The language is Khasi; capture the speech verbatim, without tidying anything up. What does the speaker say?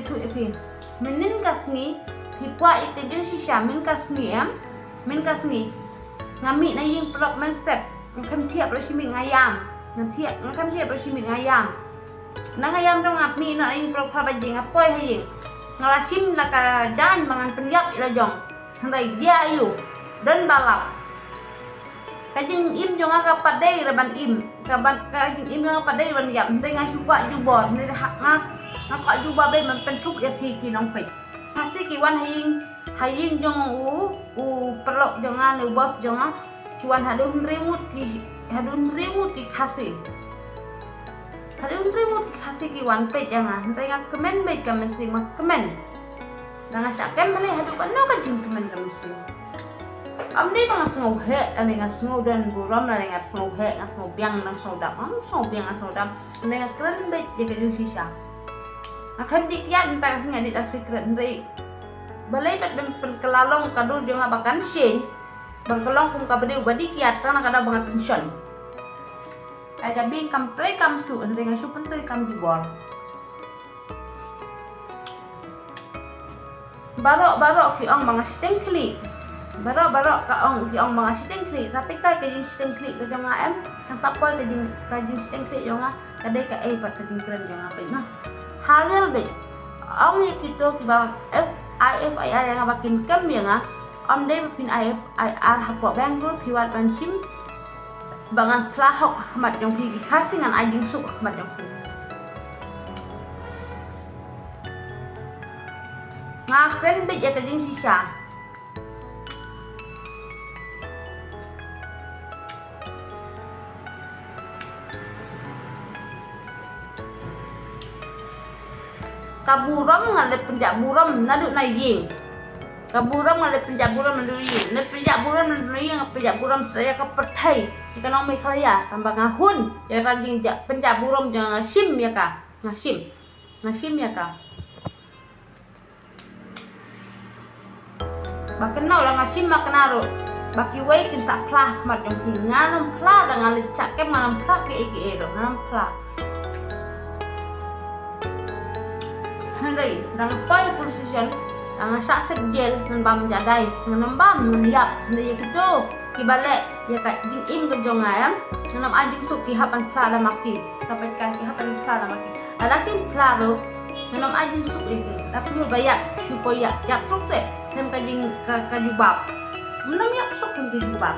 Ïathuh ïa phi. Mynnin ka sngi phi kwah ïa ka jingshisha, mynnin ka sngi em, mynnin ka sngi nga mih na ïing paralok mynstep, nga khlem thiah baroh shi miet nga ïam. Nga thiah, nga khlem thiah baroh shi miet nga ïam. Na nga ïam jong nga mih na ïing paralok phra baje nga poi ha ïing. Nga la shim la ka jaiñ ba ngan pynïap ïa la jong. Hynrei jia aiu, don ba lap. Ka jingim jong nga ka pat dei re ban im. Ka ban, ka jingim jong nga pat dei re ban ïap. Hynrei nga shu kwah jubor, hynrei ha nga, nga kwah jubor beit ban pynsuk ïa phi ki nongpeit. Khasi ki wan ha ïing, ha ïing jong u, u paralok jong nga ne u boss jong nga. Ki wan haduh hynriew ngut ki, haduh hynriew ngut ki Khasi. Haduh hynriew ngut ki Khasi ki wan peit ïa nga. Hynrei nga kmen beit ka mynsiem, nga kmen. Nga shah kem balei haduh katno ka jingkmen ka mynsiem. Ym dei ba nga sngew heh, lane nga sngew don burom, lane nga sngew heh, nga sngew biang, nga sngew dap, nga sngew biang, nga sngew dap. Lane nga kren beit ïa ka jingshisha. Nga khlem dih kiad mynta ka sngi, nga dih da secret, hynrei balei pat ban pynkylla long ka dur jong nga ba kan shen, ban ka long kum ka briew ba dih kiad, tang na ka daw ba nga tension. Ka jabieng kam trei kam shuh, hynrei nga shu pyntrei kam jubor. Baroh baroh ki ong ba nga shiteng khlieh. Baroh baroh ka ong, ki ong ba nga shiteng khlieh. Tapi ka, ka jingshiteng khlieh ka jong nga em, kan sa poi ka jing, ka jingshiteng khlieh jong nga ka dei kaei pat ka jingkren jong nga peit noh. Ha riel beit. Ong ïa kito kiba F I, F I R ïa nga ba kin kem ïa nga. Ym dei ba phin ai F I R hapoh Bangalore, phi wad ban shim ba ngan phla hok ha khmat jong phi, ki Khasi ngan ai jingsuk ha khmat jong phi. Nga kren beit ïa ka jingshisha. Ka burom nga leh pynjah burom naduh na ïing. Ka burom nga leh pynjah burom naduh na ïing. Leh pynjah burom naduh na ïing, nga pynjah burom sa ïa ka pyrthei, ïa ka nong Meghalaya. Tang ba nga hun ïa ka jingjah pynjah burom jong nga, nga shim ïa ka. Nga shim. Nga shim ïa ka. Ba kynnoh la nga shim ba kynnoh ruh ba kiwei kin sa phla ha khmat jong ki. Ngan ym phla da, nga leit shah kem, ngan ym phla kiei kiei ruh, ngan ym phla. Hynrei dang poi police station, dang shah set jail, ngan bam ja dai, ngan ym bam, ngan ïap. Hynrei ïa kito kiba leh ïa ka jingim ka jong nga em, ngan ym ai jingsuk, ki hap ban phla da ma ki. Ka pyrkhat ki hap ban phla da ma ki. Lada kim phla ruh, ngan ym ai jingsuk ïa ki. Da pynlut ba ïap, shu poi ïap, ïap suk te. Khlem ka jing, ka, ka jubab. Ngan ym ïap suk khlem ka jubab.